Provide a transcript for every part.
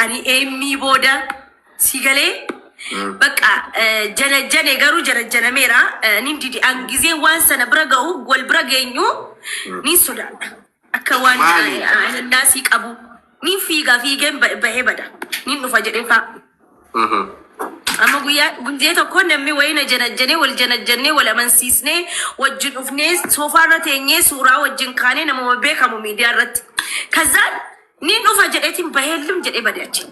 Ani eemmii booda si galee bakka janajjane garuu janajjanameera nin didi an gizee waan sana bira ga'u wal bira geenyu nin sodaadha. Akka waan Maali? naasii qabu nin fiiga fiigeen bahee bada nin dhufa jedhee faa. Amma guyyaa guyyaa tokko namni wayii na janajjanee wal janajjannee wal amansiisnee wajjin dhufnee soofaarra teenyee suuraa wajjin kaanee namuma beekamu miidiyaa irratti. Kazaan nin dhufa jedheetiin bahee lum jedhee bade achi.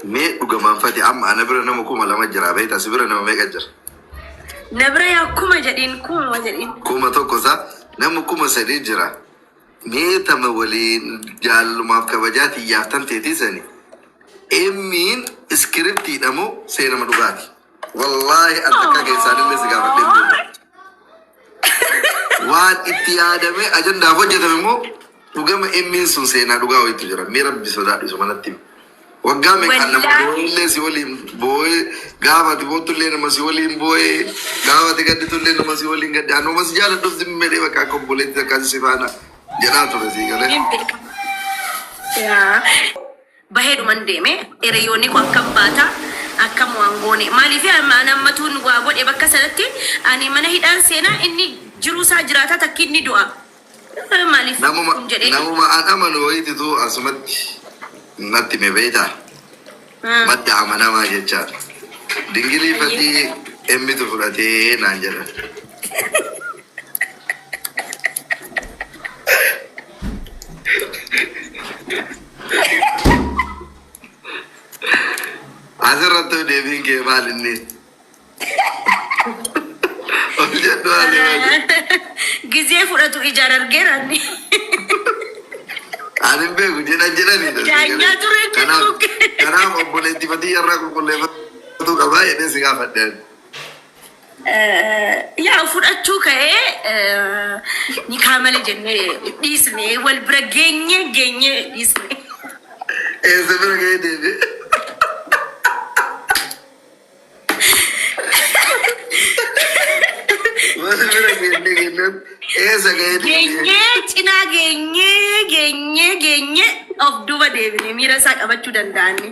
Mee dhugamaan fati amma ana bira nama 2000 jira beektaa si bira nama meeqa jira? Na bira yaa 1000 jedhiin 1000 jedhiin. 1000 isaa nama 3000 jira. Mee tama waliin jaallalumaaf kabajaa tiyyaaf tan teetii sani emmiin iskiriptiidha moo seenama dhugaati? Wallaahi an takkaa keessaanillee si gaafadhee hin beeku. Waan itti yaadamee ajandaaf hojjetame immoo dhugama emmiin sun seenaa dhugaa wayitu jira. Mee rabbi sodaadhu isuma natti himi. Waggaa meeqaan nama Wallaahi. boo'ellee si waliin boo'ee gaafa ati boottullee nama si waliin boo'ee gaafa ati gadditullee nama si waliin gadde anuma si jaaladhuuf zimmi jedhee bakka akka obboleetti takkaa si faana jedhaa ture sii galee. Hin beeka. Yaa. Bahee dhuman deeme hiriyoonni koo akkam baata akkam waan goone maaliif an ammatuun waa godhe bakka sanatti ani mana hidhaan seenaa inni jiruu isaa jiraataa takki inni du'a maaliif Namuma kun jedhee namuma an amanu wayititu asumatti natti hime beektaa? Madda amanamaa jechaadha. Dingilii fatii emmitu fudhatee naan jedhan. Asirratti deebiin kee maal inni? Ol jedhu haali maali? Gizee fudhatu ijaan argeera inni. Ani hin beeku jedhan jedhanii. Daanyaa ture inni Kanaaf bukkee. kanaaf obboleetti fatii irraa qulqulleeffatu qabaa jedhee si gaafadhe. Yaa fudhachuu ka'ee nikaa malee jennee dhiisne wal bira geenye geenye dhiisne. Eessa bira ga'ee deebi'e? Wal bira geenye geenyeen eessa ga'ee deebi'e? Geenyee cinaa geenyee geenyee geenyee of duuba deebine miira isaa qabachuu danda'anne.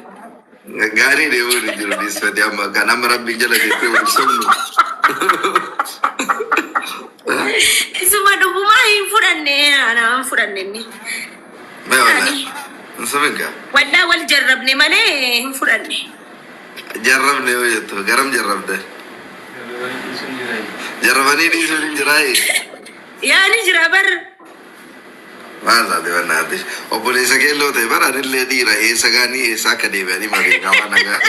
Gaarii deemuun hin jiru dhiisfate amma kan amma rabbiin jala jettee wal sobnu. Isuma dhugumaa hin fudhanne anaa hin fudhanne inni. Mee wallahi. Hin sobin gaa. Wallaa wal jarrabne malee hin fudhanne. Jarrabne yoo jettu garam jarrabde? Jarrabanii dhiisuun hin jiraayi. Yaa ni jira bar. Maal taate bannaati? Obboleessa keelloo ta'e bara anillee dhiira eessa gaanii eessa akka deebi'anii ma beekaa waan nagaa.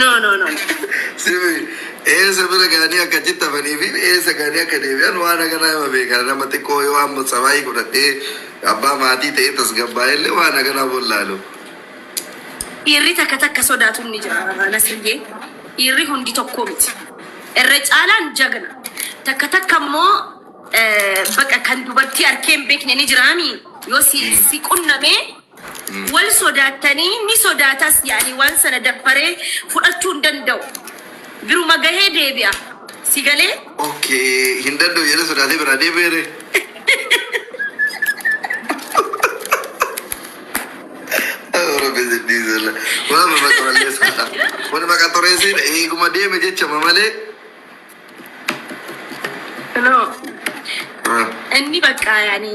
No no no. Simi eessa bira gaanii akka achitti hafanii fi eessa gaanii akka deebi'an waan akkanaa hima beekaa nama xiqqoo yoo amma sabaayii godhadhee abbaa maatii ta'ee tasgabbaa'ee illee waan akkanaa bollaalu. Dhiirri takka takka sodaatu ni jira Nasriyyee. Dhiirri hundi tokko miti. Irra caalaan jagna. Takka takka immoo bakka kan dubartii arkee hin beekne ni jiraami. Yoo si si qunname wal sodaattanii ni sodaatas yaani waan sana daffaree fudhachuu hin danda'u. Biruma gahee deebi'a. Si galee? Okay, hin danda'u jedhee sodaatee biraa deebi'eere. Rabbi si dhiisela. Waan maqa balleessaadha. Kun maqa xureessiidha. Eeguma deeme jechama malee. No. Inni bakka yaani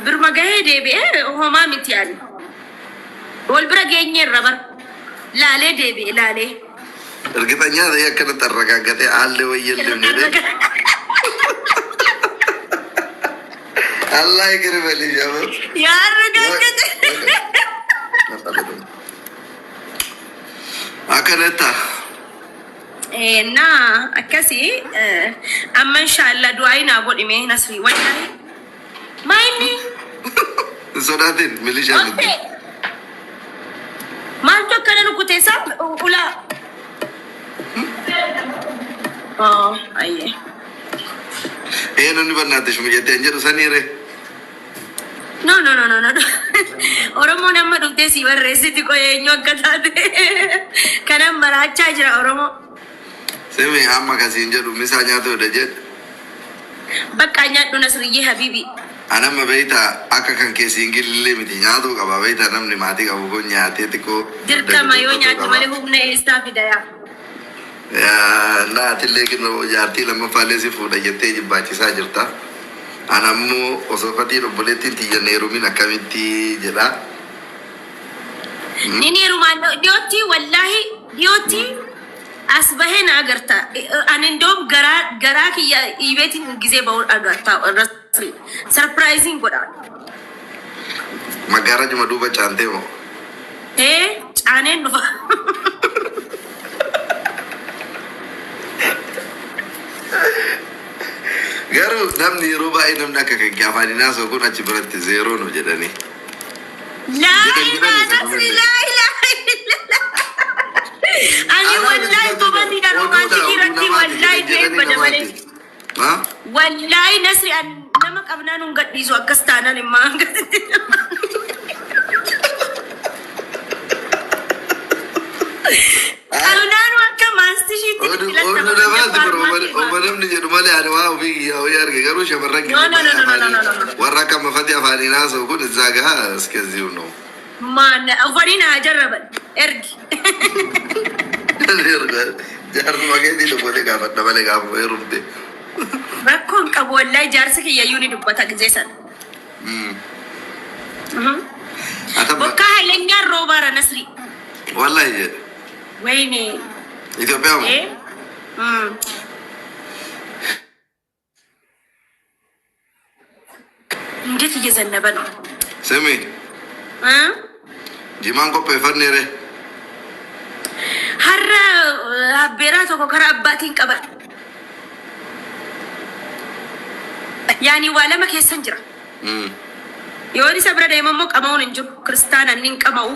biruma gahee deebi'ee homaa miti yaani. Wal bira geenyeerra bar. Laalee deebi'e laalee. Ergixanyaa ta'ee akkanatti arragaaggatee aallee wayyellee jedhee. Allah ikrimali jaba. Yaa arragaaggate. Akkanatti. Na akkasii amma inshaallah du'aayi naa godhi mee Nasrii wallahi. Maa inni? Hin sodaatin milishaa miti. Oftee. Maaltu akkana rukute isaa ulaa? Oh, ayyee. Ee namni barnaatish mijattee hin jedhu saniire. No, no, no, no, no. Oromoon amma dhuftee si barreessiti qoy eenyu akka taate. Kanan maraachaa jira Oromoo. Simi amma kasiin jedhu misaa nyaatu jedhe jedhe. Bakka nyaadhu Nasriyyee habibi. Anamma beektaa akka kan kee siingilillee miti nyaatuu qaba beektaa namni maatii qabu kun nyaatee xiqqoo Dirqama yoo nyaatti malee humna eessaa fida yaa. Naatillee kinoo jaartii lammaffaallee si fuudha jettee jibbaachisaa jirta. Ana ammoo osoo fatiin obboleettiin tiyya hin heerumin akkamitti jedha. Nin heerumaan dhiyootti wallaahi dhiyootti as bahee na agarta. Ani indoom garaa garaa kiyya dhiibeetiin gizee bahuun agarta. Sarpiraayiziin godha. Maggaarajuma duuba caantee moo? Ee caaneen dhufa. Garuu namni yeroo baay'ee namni akka kan kee afaan hin haasa'u kun achi biratti zeeroo nu jedhanii. Laa Jedhan jedhan ilaaha isa nasri kunis. laa ilaaha illallah. Ani Anaa wallaahi miti gobasiidha oduudha romaantikii oduu irratti namaati wallaahi jedhan du'een jedhanii bada malee. namaati. Ha? Wallaahi nasri an nama qabnaan hun gadhiisu akkas taanaan immaa akkasitti. Qabnaan akka maastishiitti Oduu filattama oduu namaati kan bro faarmaa oma namni jedhu malee ani waa ofii kiyyaa hojii arge garuu shamarran No, keenya no, no, baay'ee no, no, no, afaanii no, no, no. warra akka mafati afaaniin haasa'u kun izaa gahaa እስከዚሁ ነው። Maan ufanii naa jarraban ergi. Jaarsuma keetii dubbate gaafadha malee gaafa heerumte. Rakkoon qabu wallaahi jaarsi kiyyayyuu ni dubbata gizee sana. Atamma Bokkaa hayilanyaan roobaara Nasrii. wallahi jedhe Wayne. Itoophiyaa moo? Eh? Mm. እንዴት እየዘነበ ነው? ስሚ እ? jimaan qopheeffanneere Har'a abbeeraa tokko karaa abbaatiin qaba. Yaani waa lama keessan jira. Yoon isa bira deemu immoo qama'uun hin jiru. Kiristaanaan ni hin qama'u.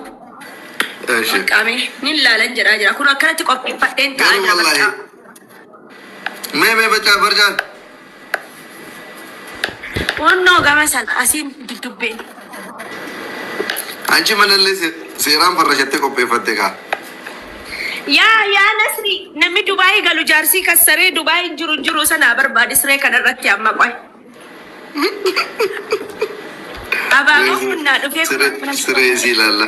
እሺ Qaamee ni ilaalan jedhaa jira. Kun akkanatti qopheeffadheen taa'aa garuu jira wallahi bakka. mee mee bacaa barjaan Onnoo gama sana asiin duddubbeen. Anchi manallee seeraan farrashattee qopheeffatte kaa. Yaa yaa Nasri namni Dubaayii galu jaarsii kassaree Dubaayii hin jiru hin jiru sanaa barbaade siree kanarratti amma qoy. Abaaboo kun naa dhufee kun Siree isii ilaalla.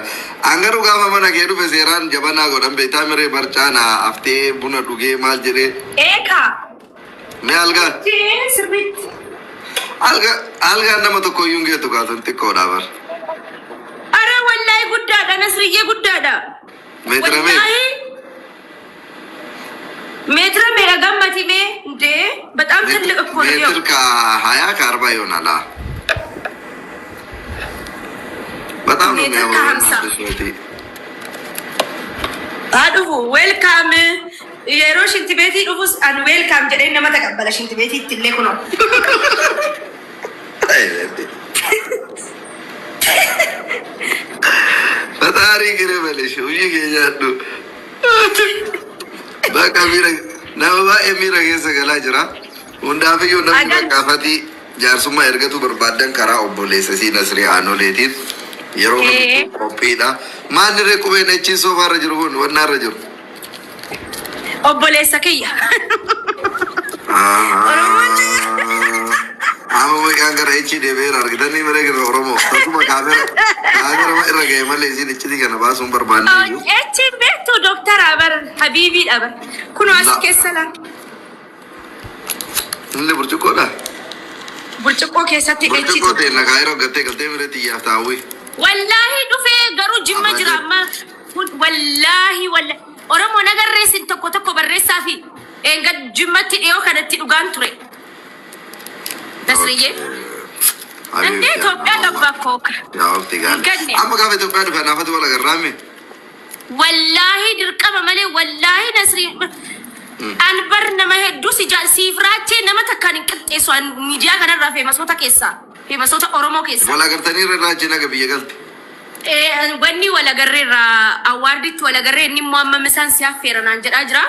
An garuu gaafa mana kee dhufe seeraan jabanaa godhan beektaa miree barcaa naa haftee buna dhugee maal jedhee Eekaa. mee algaan Jee sirriitti. alga algaan nama tokko iyyuu hin geettu kaatun xiqqoodha bar. Ara wallaahi guddaadha Nasriyyee guddaadha. Meetira meeqa? Wallaahi meetira meeqa gammati mee እንዴ በጣም ትልቅ እኮ ነው። ሜትር ከሀያ ከአርባ ይሆናል። አዎ። በጣም ነው ሜትር የሚያምረው። ከሀምሳ እናትሽ እህቴ። haa dhufu welcome yeroo shinti beetii dhufus an welcome jedhee nama taqabbala shinti beetiitti illee kunoo. አይ፣ እህቴ። ፈጣሪ ይቅር ይበልሽ። hojii kee nyaadhu. Bakka miira nama baay'ee miira keessa galaa jira. Hundaafiyyuu namni Agan bakka afatii jaarsummaa ergatu barbaadan karaa obboleessa isii Nasrii Aanoleetiin yeroo ee kamittuu qophiidha. Maalli ree qubeen achiin soofaarra jiru kun wannaarra jiru? Obboleessa kiyya. Oromoon Amma maqaan gara echii deebi'eera argitanii miree gara Oromoo. Tasuma kaamera kaamera irra ga'e malee isiin iccitii kana baasuun barbaanne iyyuu. Echiin beektu doktara bar habiibiidha bar. Kunoo as La keessa laa. inni burcuqqoodha. Burcuqqoo keessatti echitu. Burcuqqoo ta'e nagaa yeroo gattee galtee miree xiyyaaf taawwii. Wallaahi dhufee garuu jimma jira Abadee. amma. Kun wallaahi wallaahi Oromoo nagarreessin tokko tokko barreessaa fi eenga jimmatti dhiyoo kanatti dhugaan ture. Nasriyyee. እንዴ Habiibti Itoophiyaa gabba kooka. yaa waqti Hin gaarii. ganne. Amma gaafa Itoophiyaa dhufe anaafatu wal agarraame. Wallaahi dirqama malee wallaahi Nasrii an bar nama hedduu si jaal siif raachee nama takkaan hin qixxeessu an miidiyaa kanarraa feemasoota keessaa feemasoota Oromoo keessaa. Wal agartanii irra raachee naga biyya galte. Wanni wal agarreerra awwaarditti wal agarree inni immoo amma misaan si affeera naan jedhaa jira.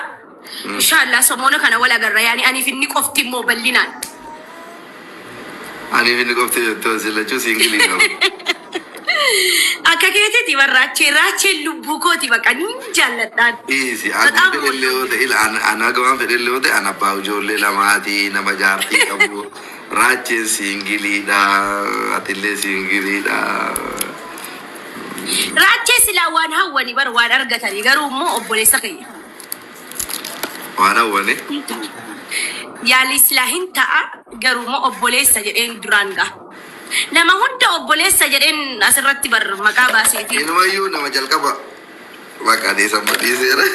Inshaallah somoona kana wal agarra yaani aniif inni qofti immoo bal'inaan. Aniif inni qofti jettoo si lachuu siingilii qabu. Akka keetiiti barraachee raacheen lubbuu kooti baqa niin jaalladhaan. Dhiisi በጣም ani fedhellee yoo ta'e an haga waan fedhellee yoo ta'e an abbaa ijoollee lamaati nama jaartii qabu. Raacheen singleiidha. Atillee singleiidha. Raachee silaa waan hawwanii bar waan argatanii, garuu immoo obboleessa kiyya. Waan hawwani. Yaalii silaa hin ta'a, garuu immoo obboleessa jedheen duraan ga'a. Nama hunda obboleessa jedheen asirratti bar maqaa baaseefi. Inumayyuu nama jalqaba maqaa dhiisan dhiiseera.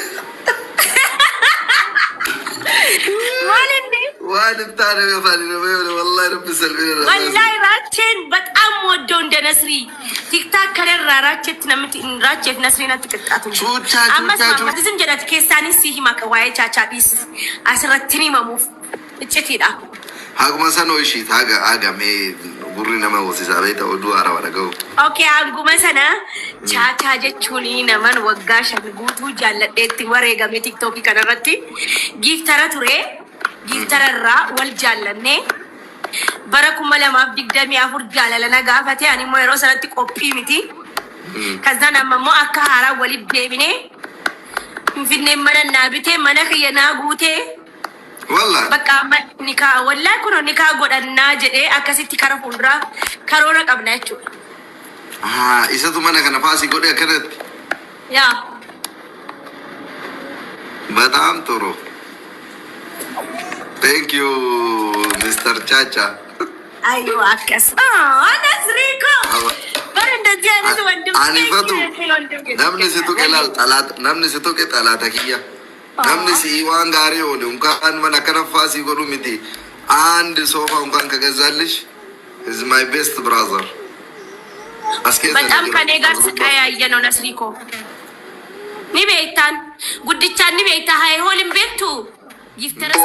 Maal inni? Waan hin taane afaan nama yoo wallahi rabbi salphina irraa baase. Wallahi Raacheen በጣም ወደው እንደ ነስሪ TikTok kanarraa Raacheetti namni Raacheef Nasrii natti qixxaatu. Chuuchaa Ammas chuuchaa Maammadizim jedhati keessaanis si hima akka waa'ee chaachaa dhiis asirratti ni himamuuf iccitiidha. Haguma sanoo ishiit haga haga mee gurri nama hoosisaa beekta oduu haarawaa dhaga'u. Okay, hanguma sana chaachaa jechuun naman waggaa 5 guutuu jaalladheetti wareegame TikTokii kanarratti giiftara ture. Giiftara irraa wal jaallannee bara 2024 jaalala na gaafate, ani immoo yeroo sanatti qophii miti. Kazaan amma immoo akka haaraa waliif deebinee Finfinneen mana naa bitee, mana kiyya naa guutee. Wallah. Bakka amma nikaa wallaa kun nikaa godhannaa jedhee akkasitti kara fuulduraa karoora qabna jechuudha. Ah, isatu mana kana faasii godhe akkanatti. Yaa. በጣም ጥሩ. Thank you, Mr. Chacha. Ayyoo akkas. Ah, Nasriiko. Bara እንደዚህ አይነት ወንድም Ani fatu namni si tuqe laal xalaata, namni si tuqe xalaata kiyya. Namni si waan gaarii oole unkaan mana akkana faasii godhu miti. አንድ ሶፋ እንኳን ከገዛልሽ is my best brother. As keessa በጣም jira. ከኔ ጋር ስቃይ ያየ ነው ነስሪኮ። Ni beektaan guddichaan ni beektaa high hin beektu, giiftara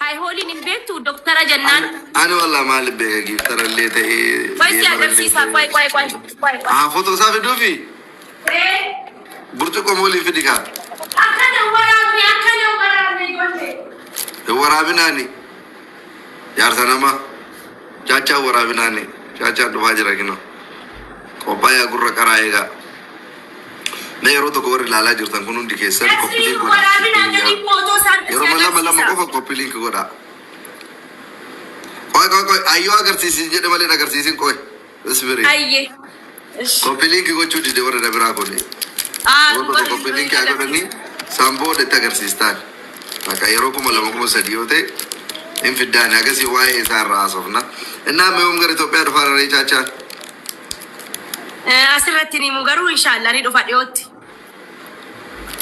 high hin beektu doktara jennaan. Ani wallah maal beeka giiftarallee ta'ee. Qoy si agarsiisa, qoy qoy qoy qoy. Ah, foto isaa fiduufi burcuqqoo moolii fidi kaa. Akkana waraabni, akkana waraabni ijoollee. Hin waraabinaani. Jaarsa nama chaachaa waraabinaani. Chaachaan dhufaa jira kino. Qophaa'ee gurra qaraa eegaa. Mee yeroo tokko warri ilaalaa jirtan kun hundi keessan Nasrii copy link godhaa. Waraabinaa gadi footoo isaan si Yeroo lama lama agarsiisa. qofa copy link godhaa. Qoy qoy qoy, ayyoo agarsiisin jedhe malee hin agarsiisin, qoy. Isbiri. Ayyee. Copy link gochuu dide warri na biraa kun. Ah, Yeroo tokko copy link haa godhanii san booda itti agarsiistaan. Bakka yeroo 2000 3000 yoo ta'e hin fiddaani agasii waa'ee isaa irraa haasofna. Innaa mee yoom gara Itoophiyaa dhufaa raree chaachaan? Asirratti ni himu, garuu inshaallah ni dhufa dhiyootti.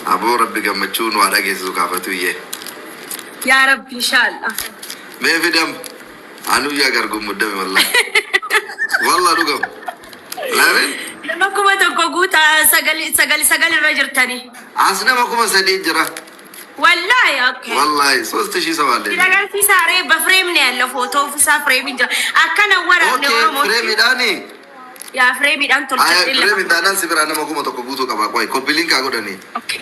Aboo rabbi gammachuu nu haa dhageessisu kaafatu iyyee. Yaa rabbi, inshaallah. Mee fidam anu yaa garguun muddame wallahi. Wallah dhugam. Laamin Nama 1000 guutaa, sagal sagal sagal irra jirtanii. As nama 3000 jira. Wallahi, okay. Wallahi ሶስት ሺህ ሰው አለ። Agarsiisaaree በ frame ነው ያለው ፎቶ ሳ frame jira. Akkana waraabne Okay, Oromoo. frameiidhaani. Yaa, frameiidhaan Aya tolchadhee lafa. Frame taanaan si biraa nama 1000 guutuu qaba. Qoy copy link haa godhanii. Okay.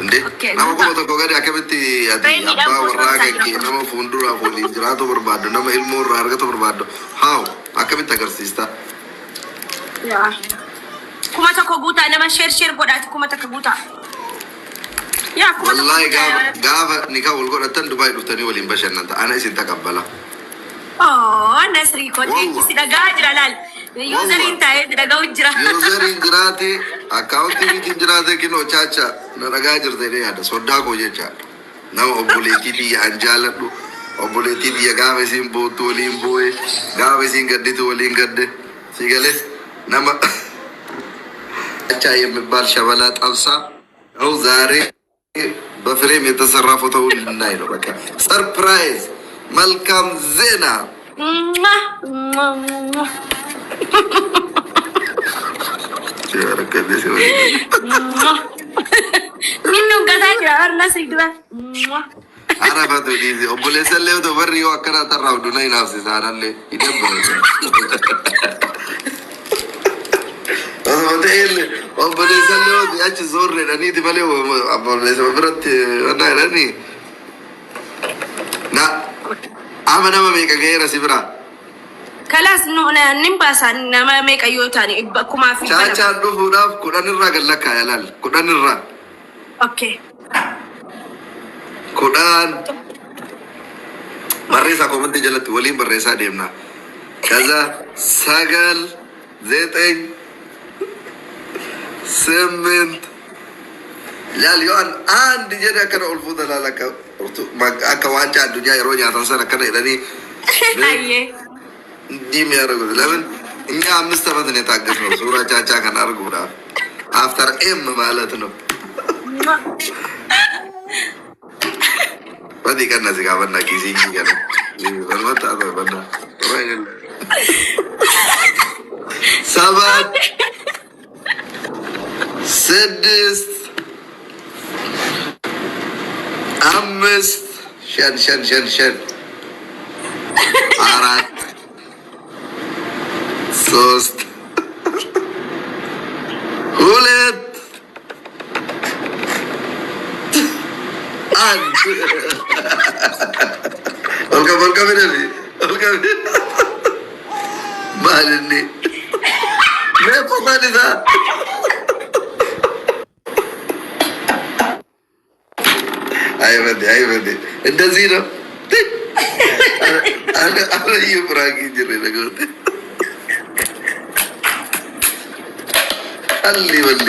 Inde Okay, nama guutaa. 1000 gadi akkamitti ati Frameiidhaan abbaa warraa footoo kan kee jira. nama fuulduraaf waliin jiraatu barbaaddu, nama ilmoo irraa argatu barbaaddu, haa akkamitti agarsiista? Yaa. 1000 guutaa, nama share share godhaati 1000 guutaa. Yaa, 1000 Wallahi guutaa. gaafa gaafa nikaa wal godhatan Dubaay dhuftanii waliin bashannanta. Ana isin taqabbala. Oh, Nasrii koo Wallah. si dhagaa jira laal. Useriin taa'ee si dhaga'u jira. Useriin jiraate, accountii mitiin jiraate, kinoo chaacha na dhagaa jirta jedhee yaada. Soddaa koo jechaadha. Nama obboleettii tiyya an jaaladhu. Obboleettii tiyya gaafa isiin boottu waliin boo'e, gaafa isiin gadditu waliin gadde. Si galee nama ቻቻ የሚባል ሸበላ ጠብሳ ነው ዛሬ በ frame የተሰራ ፎቶውን ልናይ ነው። በቃ surprise፣ መልካም ዜና። Mwah, mwah, mwah. Mwah. Inni gataa jira Nasrii dura. Mwah. Arafatu dhiisi obboleessa illee otoo barri yoo akkana tarraaf duna hinaafsisaanallee hidhan. Osoo ta'e obboleessa illee oti achi zoorreedhaniiti malee obboleessa biratti wanna jedhanii. Na amma nama meeqa ga'eera si biraa? Kalaas nu nin baasa, nama meeqa yoo ta'an 1200. Chaachaan dhufuudhaaf 10 irraa gad lakkaa'e laal, 10 irraa. Okay. 10. Barreessaa koomantii jalatti waliin barreessaa deemna. ከዛ sagal ዘጠኝ ስምንት laal yoo an አንድ jedhe akkana ol fuuta laal akka akka waancaa addunyaa yeroo nyaatan sana akkana jedhanii Ayyee. እንዲህ የሚያደርጉት ለምን? እኛ 5 ዓመት ነው የታገስነው ሱራ ቻቻ kan arguudhaaf after M ማለት ነው። Badii ቀነሲ gaafannaa kiisii kana በና ሰባት ስድስት አምስት shan shan shan shan አራት ሶስት ሁለት አንድ ወልከም ወልከም ወልከም maalinni mee fotaan isaa አይበዴ አይበዴ እንደዚህ ነው። አረዩ prank ጅሬ ነገር አሊ ወሊ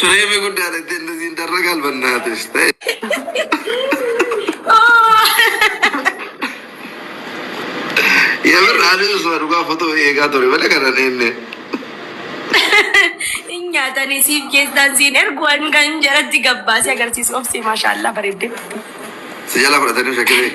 ፍሬሜ ጉዳይ እንደዚህ ይደረጋል። በእናትሽ ተይ። የምር anis dhugaa footoo eegaa ture malee kana inni Nyaatanii siif keessaan siin ergu kan jalatti gabbaasee agarsiisu obsi maashaallah bareedde. Si jala fudhatanii shakkiree.